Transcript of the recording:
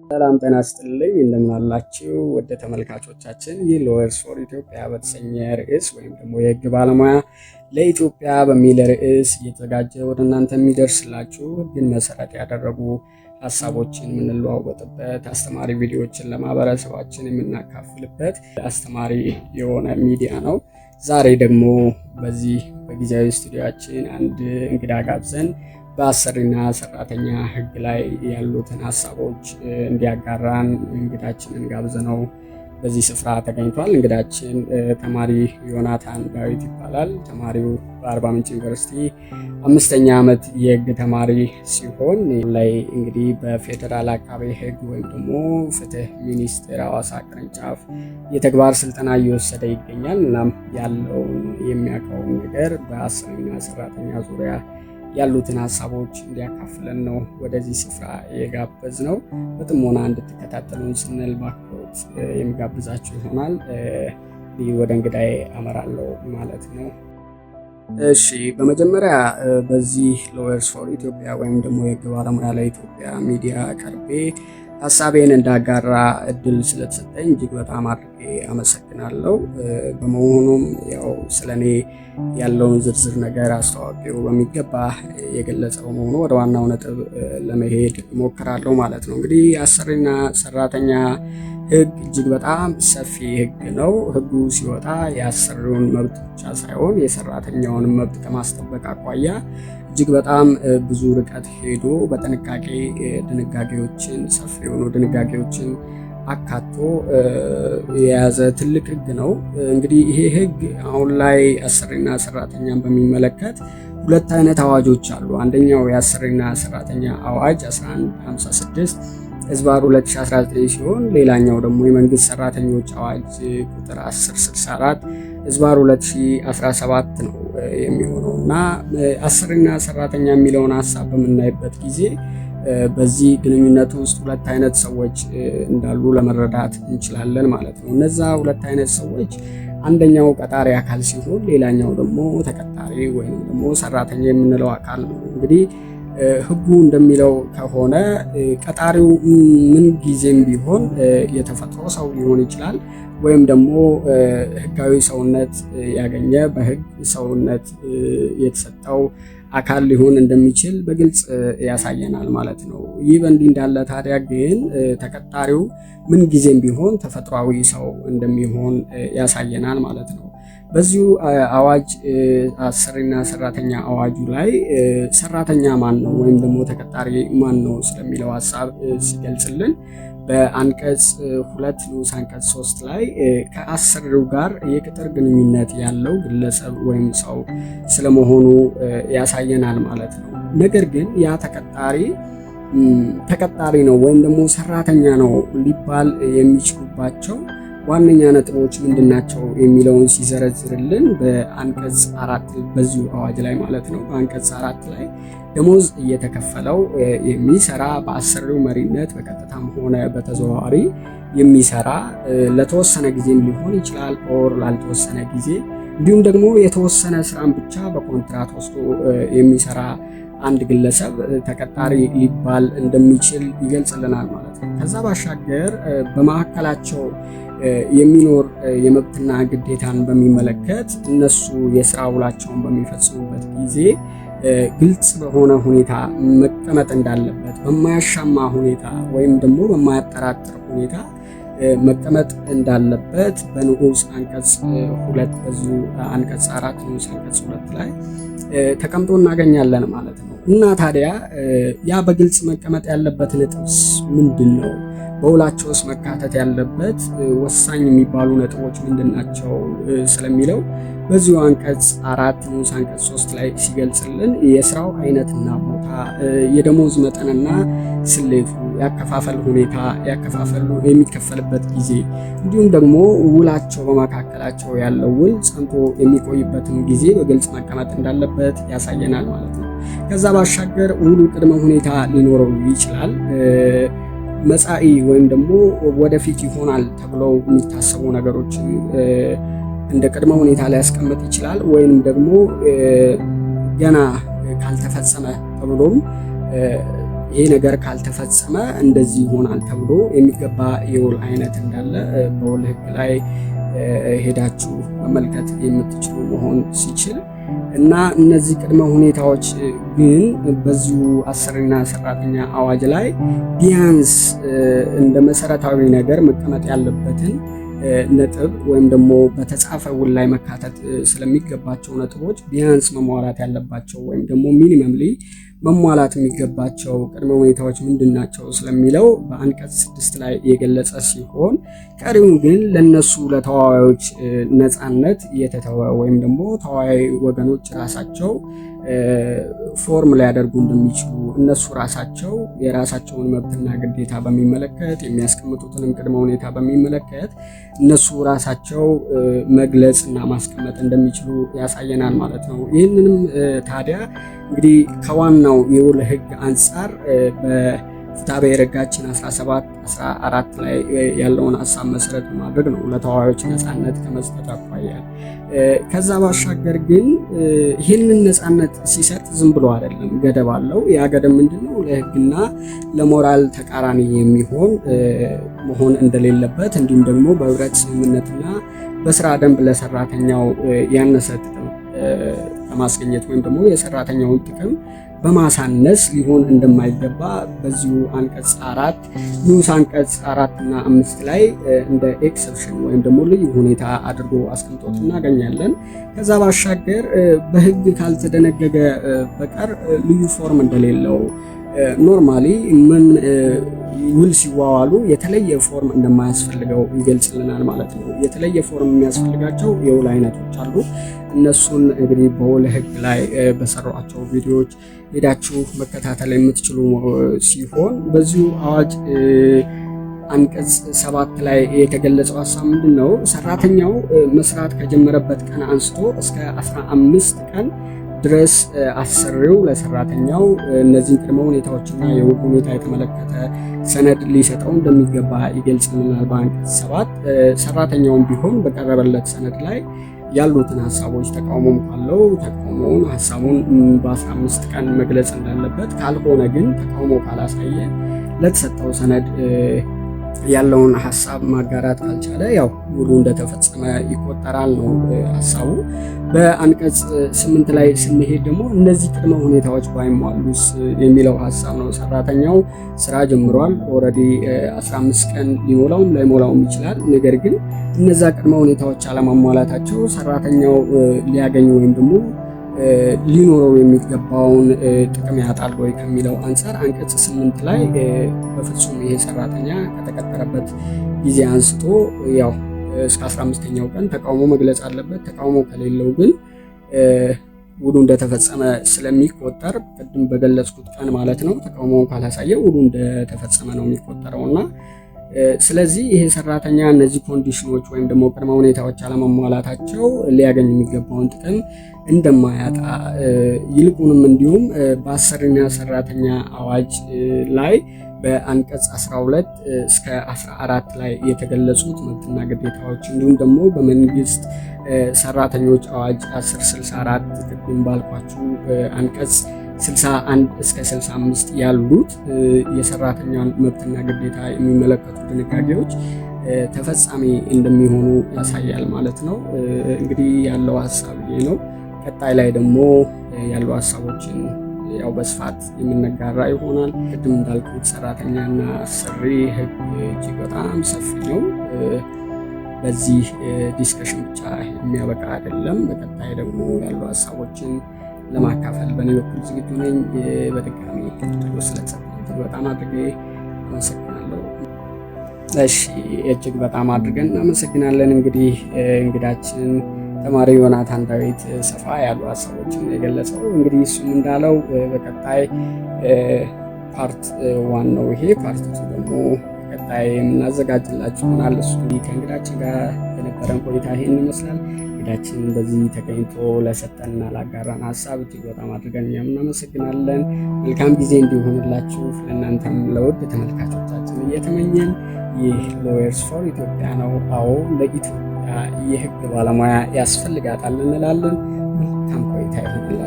ሰላም ጤና ይስጥልኝ፣ እንደምን አላችሁ ወደ ተመልካቾቻችን። ይህ Lawyers for Ethiopia በተሰኘ ርዕስ ወይም ደግሞ የህግ ባለሙያ ለኢትዮጵያ በሚል ርዕስ እየተዘጋጀ ወደ እናንተ የሚደርስላችሁ፣ ህግን መሰረት ያደረጉ ሀሳቦችን የምንለዋወጥበት፣ አስተማሪ ቪዲዮዎችን ለማህበረሰባችን የምናካፍልበት አስተማሪ የሆነ ሚዲያ ነው። ዛሬ ደግሞ በዚህ በጊዜያዊ ስቱዲዮአችን አንድ እንግዳ ጋብዘን በአሰሪና ሰራተኛ ህግ ላይ ያሉትን ሀሳቦች እንዲያጋራን እንግዳችንን ጋብዘነው በዚህ ስፍራ ተገኝቷል። እንግዳችን ተማሪ ዮናታን ዳዊት ይባላል። ተማሪው በአርባ ምንጭ ዩኒቨርሲቲ አምስተኛ ዓመት የህግ ተማሪ ሲሆን ላይ እንግዲህ በፌዴራል አቃቤ ህግ ወይም ደግሞ ፍትህ ሚኒስቴር ሐዋሳ ቅርንጫፍ የተግባር ስልጠና እየወሰደ ይገኛል። እናም ያለውን የሚያውቀውን ነገር በአሰሪና ሰራተኛ ዙሪያ ያሉትን ሀሳቦች እንዲያካፍለን ነው ወደዚህ ስፍራ የጋበዝነው። በጥሞና እንድትከታተሉን ስንል በአክብሮት የሚጋብዛችሁ ይሆናል። ወደ እንግዳዬ አመራለሁ ማለት ነው። እሺ፣ በመጀመሪያ በዚህ Lawyers for Ethiopia ወይም ደግሞ የህግ ባለሙያ ለኢትዮጵያ ሚዲያ ቀርቤ ሀሳቤን እንዳጋራ እድል ስለተሰጠኝ እጅግ በጣም አድርጌ አመሰግናለሁ። በመሆኑም ያው ስለ እኔ ያለውን ዝርዝር ነገር አስተዋቂው በሚገባ የገለጸው መሆኑ ወደ ዋናው ነጥብ ለመሄድ እሞክራለሁ ማለት ነው። እንግዲህ አሰሪና ሰራተኛ ህግ እጅግ በጣም ሰፊ ህግ ነው። ህጉ ሲወጣ የአሰሪውን መብት ብቻ ሳይሆን የሰራተኛውን መብት ከማስጠበቅ አኳያ እጅግ በጣም ብዙ ርቀት ሄዶ በጥንቃቄ ድንጋጌዎችን፣ ሰፊ የሆኑ ድንጋጌዎችን አካቶ የያዘ ትልቅ ህግ ነው። እንግዲህ ይሄ ህግ አሁን ላይ አሰሪና ሰራተኛን በሚመለከት ሁለት አይነት አዋጆች አሉ። አንደኛው የአሰሪና ሰራተኛ አዋጅ 1156/2019 ሲሆን ሌላኛው ደግሞ የመንግስት ሰራተኞች አዋጅ ቁጥር 1064/2017 ነው የሚሆነው። እና አሰሪና ሰራተኛ የሚለውን ሀሳብ በምናይበት ጊዜ በዚህ ግንኙነት ውስጥ ሁለት አይነት ሰዎች እንዳሉ ለመረዳት እንችላለን ማለት ነው። እነዛ ሁለት አይነት ሰዎች አንደኛው ቀጣሪ አካል ሲሆን ሌላኛው ደግሞ ተቀጣሪ ወይም ደግሞ ሰራተኛ የምንለው አካል ነው። እንግዲህ ህጉ እንደሚለው ከሆነ ቀጣሪው ምን ጊዜም ቢሆን የተፈጥሮ ሰው ሊሆን ይችላል ወይም ደግሞ ህጋዊ ሰውነት ያገኘ፣ በህግ ሰውነት የተሰጠው አካል ሊሆን እንደሚችል በግልጽ ያሳየናል ማለት ነው። ይህ በእንዲህ እንዳለ ታዲያ ግን ተቀጣሪው ምን ጊዜም ቢሆን ተፈጥሯዊ ሰው እንደሚሆን ያሳየናል ማለት ነው። በዚሁ አዋጅ አሰሪና ሰራተኛ አዋጁ ላይ ሰራተኛ ማን ነው ወይም ደግሞ ተቀጣሪ ማን ነው ስለሚለው ሀሳብ ሲገልጽልን በአንቀጽ 2 ንዑስ አንቀጽ 3 ላይ ከአሰሪው ጋር የቅጥር ግንኙነት ያለው ግለሰብ ወይም ሰው ስለመሆኑ ያሳየናል ማለት ነው። ነገር ግን ያ ተቀጣሪ ተቀጣሪ ነው ወይም ደግሞ ሰራተኛ ነው ሊባል የሚችሉባቸው ዋነኛ ነጥቦች ምንድናቸው የሚለውን ሲዘረዝርልን በአንቀጽ 4 በዚሁ አዋጅ ላይ ማለት ነው፣ በአንቀጽ 4 ላይ ደሞዝ እየተከፈለው የሚሰራ፣ በአሰሪው መሪነት በቀጥታም ሆነ በተዘዋዋሪ የሚሰራ፣ ለተወሰነ ጊዜም ሊሆን ይችላል or ላልተወሰነ ጊዜ፣ እንዲሁም ደግሞ የተወሰነ ስራን ብቻ በኮንትራት ወስዶ የሚሰራ አንድ ግለሰብ ተቀጣሪ ሊባል እንደሚችል ይገልጽልናል ማለት ነው። ከዛ ባሻገር በመካከላቸው የሚኖር የመብትና ግዴታን በሚመለከት እነሱ የስራ ውላቸውን በሚፈጽሙበት ጊዜ ግልጽ በሆነ ሁኔታ መቀመጥ እንዳለበት፣ በማያሻማ ሁኔታ ወይም ደግሞ በማያጠራጥር ሁኔታ መቀመጥ እንዳለበት በንዑስ አንቀጽ 2፣ በዚሁ አንቀጽ 4 ንዑስ አንቀጽ 2 ላይ ተቀምጦ እናገኛለን ማለት ነው። እና ታዲያ ያ በግልጽ መቀመጥ ያለበት ነጥብስ ምንድን ነው? በውላቸው ውስጥ መካተት ያለበት ወሳኝ የሚባሉ ነጥቦች ምንድን ናቸው ስለሚለው በዚሁ አንቀጽ 4 ንዑስ አንቀጽ 3 ላይ ሲገልጽልን የስራው አይነትና ቦታ፣ የደሞዝ መጠንና ስሌቱ፣ ያከፋፈል ሁኔታ፣ ያከፋፈሉ የሚከፈልበት ጊዜ፣ እንዲሁም ደግሞ ውላቸው በመካከላቸው ያለው ውል ጸንቶ የሚቆይበትን ጊዜ በግልጽ መቀመጥ እንዳለበት ያሳየናል ማለት ነው። ከዛ ባሻገር ውሉ ቅድመ ሁኔታ ሊኖረው ይችላል። መጻኢ ወይም ደግሞ ወደፊት ይሆናል ተብለው የሚታሰቡ ነገሮችን እንደ ቅድመ ሁኔታ ሊያስቀምጥ ይችላል። ወይንም ደግሞ ገና ካልተፈጸመ ተብሎም ይሄ ነገር ካልተፈጸመ እንደዚህ ይሆናል ተብሎ የሚገባ የውል አይነት እንዳለ በውል ሕግ ላይ ሄዳችሁ መመልከት የምትችሉ መሆን ሲችል እና እነዚህ ቅድመ ሁኔታዎች ግን በዚሁ አሰሪና ሰራተኛ አዋጅ ላይ ቢያንስ እንደ መሰረታዊ ነገር መቀመጥ ያለበትን ነጥብ ወይም ደግሞ በተጻፈ ውል ላይ መካተት ስለሚገባቸው ነጥቦች ቢያንስ መሟላት ያለባቸው ወይም ደግሞ minimumly መሟላት የሚገባቸው ቅድመ ሁኔታዎች ምንድን ናቸው ስለሚለው በአንቀጽ 6 ላይ የገለጸ ሲሆን፣ ቀሪውን ግን ለነሱ ለተዋዋዮች ነፃነት የተተወ ወይም ደግሞ ተዋዋይ ወገኖች ራሳቸው form ሊያደርጉ እንደሚችሉ፣ እነሱ ራሳቸው የራሳቸውን መብትና ግዴታ በሚመለከት የሚያስቀምጡትንም ቅድመ ሁኔታ በሚመለከት እነሱ ራሳቸው መግለጽ እና ማስቀመጥ እንደሚችሉ ያሳየናል ማለት ነው። ይህንንም ታዲያ እንግዲህ ከዋናው የውል ሕግ አንጻር በፍትሐብሔር ሕጋችን 17 14 ላይ ያለውን ሀሳብ መሰረት በማድረግ ነው ለተዋዋዮች ነፃነት ከመስጠት አኳያ። ከዛ ባሻገር ግን ይህንን ነፃነት ሲሰጥ ዝም ብሎ አይደለም፣ ገደብ አለው። ያ ገደብ ምንድነው? ለሕግና ለሞራል ተቃራኒ የሚሆን መሆን እንደሌለበት እንዲሁም ደግሞ በህብረት ስምምነትና በስራ ደንብ ለሰራተኛው ያነሰ ጥቅም ከማስገኘት ወይም ደግሞ የሰራተኛውን ጥቅም በማሳነስ ሊሆን እንደማይገባ በዚሁ አንቀጽ 4 ንዑስ አንቀጽ 4 እና 5 ላይ እንደ exception ወይም ደግሞ ልዩ ሁኔታ አድርጎ አስቀምጦት እናገኛለን። ከዛ ባሻገር በህግ ካልተደነገገ በቀር ልዩ form እንደሌለው፣ normally ምን ውል ሲዋዋሉ የተለየ form እንደማያስፈልገው ይገልጽልናል ማለት ነው። የተለየ form የሚያስፈልጋቸው የውል አይነቶች አሉ። እነሱን እንግዲህ በውል ህግ ላይ በሰሯቸው ቪዲዮዎች ሄዳችሁ መከታተል የምትችሉ ሲሆን፣ በዚሁ አዋጅ አንቀጽ 7 ላይ የተገለጸው ሀሳብ ምንድን ነው? ሰራተኛው መስራት ከጀመረበት ቀን አንስቶ እስከ 15 ቀን ድረስ አሰሪው ለሰራተኛው እነዚህን ቅድመ ሁኔታዎችና የውል ሁኔታ የተመለከተ ሰነድ ሊሰጠው እንደሚገባ ይገልጽልናል በአንቀጽ 7። ሰራተኛውም ቢሆን በቀረበለት ሰነድ ላይ ያሉትን ሀሳቦች ተቃውሞም ካለው ተቃውሞውን ሀሳቡን በ15 ቀን መግለጽ እንዳለበት፣ ካልሆነ ግን ተቃውሞ ካላሳየ ለተሰጠው ሰነድ ያለውን ሀሳብ ማጋራት ካልቻለ ያው ውሉ እንደተፈጸመ ይቆጠራል ነው ሀሳቡ። በአንቀጽ 8 ላይ ስንሄድ ደግሞ እነዚህ ቅድመ ሁኔታዎች ባይሟሉስ የሚለው ሀሳብ ነው። ሰራተኛው ስራ ጀምሯል። Already 15 ቀን ሊሞላውም ላይሞላውም ይችላል። ነገር ግን እነዛ ቅድመ ሁኔታዎች አለማሟላታቸው ሰራተኛው ሊያገኝ ወይም ደግሞ ሊኖረው የሚገባውን ጥቅም ያጣል ወይ ከሚለው አንጻር አንቀጽ 8 ላይ በፍጹም ይሄ ሰራተኛ ከተቀጠረበት ጊዜ አንስቶ ያው እስከ 15ኛው ቀን ተቃውሞ መግለጽ አለበት። ተቃውሞ ከሌለው ግን ውሉ እንደተፈጸመ ስለሚቆጠር፣ ቅድም በገለጽኩት ቀን ማለት ነው። ተቃውሞውን ካላሳየ ውሉ እንደተፈጸመ ነው የሚቆጠረው እና ስለዚህ ይሄ ሰራተኛ እነዚህ condition ኦች ወይም ደግሞ ቅድመ ሁኔታዎች አለመሟላታቸው ሊያገኝ የሚገባውን ጥቅም እንደማያጣ፣ ይልቁንም እንዲሁም በአሰሪና ሰራተኛ አዋጅ ላይ በአንቀጽ 12 እስከ 14 ላይ የተገለጹት መብትና ግዴታዎች እንዲሁም ደግሞ በመንግስት ሰራተኞች አዋጅ 1064 ቅድም ባልኳችሁ አንቀጽ 61 እስከ 65 ያሉት የሰራተኛን መብትና ግዴታ የሚመለከቱ ድንጋጌዎች ተፈጻሚ እንደሚሆኑ ያሳያል ማለት ነው። እንግዲህ ያለው ሀሳብ ይሄ ነው። ቀጣይ ላይ ደግሞ ያሉ ሀሳቦችን ያው በስፋት የምንጋራ ይሆናል። ቅድም እንዳልኩት ሰራተኛና አሰሪ ህግ እጅግ በጣም ሰፊ ነው። በዚህ discussion ብቻ የሚያበቃ አይደለም። በቀጣይ ደግሞ ያሉ ሀሳቦችን ለማካፈል በእኔ በኩል ዝግጁ ነኝ። በድጋሚ እድሉ ስለተሰጠኝ እጅግ በጣም አድርጌ አመሰግናለሁ። እሺ፣ እጅግ በጣም አድርገን እናመሰግናለን። እንግዲህ እንግዳችን ተማሪ ዮናታን ዳዊት ሰፋ ያሉ ሀሳቦችን የገለጸው፣ እንግዲህ እሱም እንዳለው በቀጣይ part one ነው ይሄ፣ part two ደግሞ በቀጣይ የምናዘጋጅላችሁ ይሆናል። እሱ ከእንግዳችን ጋር የነበረን ቆይታ ይሄን ይመስላል። እንግዳችን በዚህ ተገኝቶ ለሰጠንና ላጋራን ሀሳብ እጅግ በጣም አድርገን እኛም እናመሰግናለን። መልካም ጊዜ እንዲሆንላችሁ ለእናንተም ለውድ ተመልካቾቻችን እየተመኘን፣ ይህ Lawyers for Ethiopia ነው። አዎ፣ ለኢትዮጵያ የህግ ባለሙያ ያስፈልጋታል እንላለን። መልካም ቆይታ ይሆንላችሁ።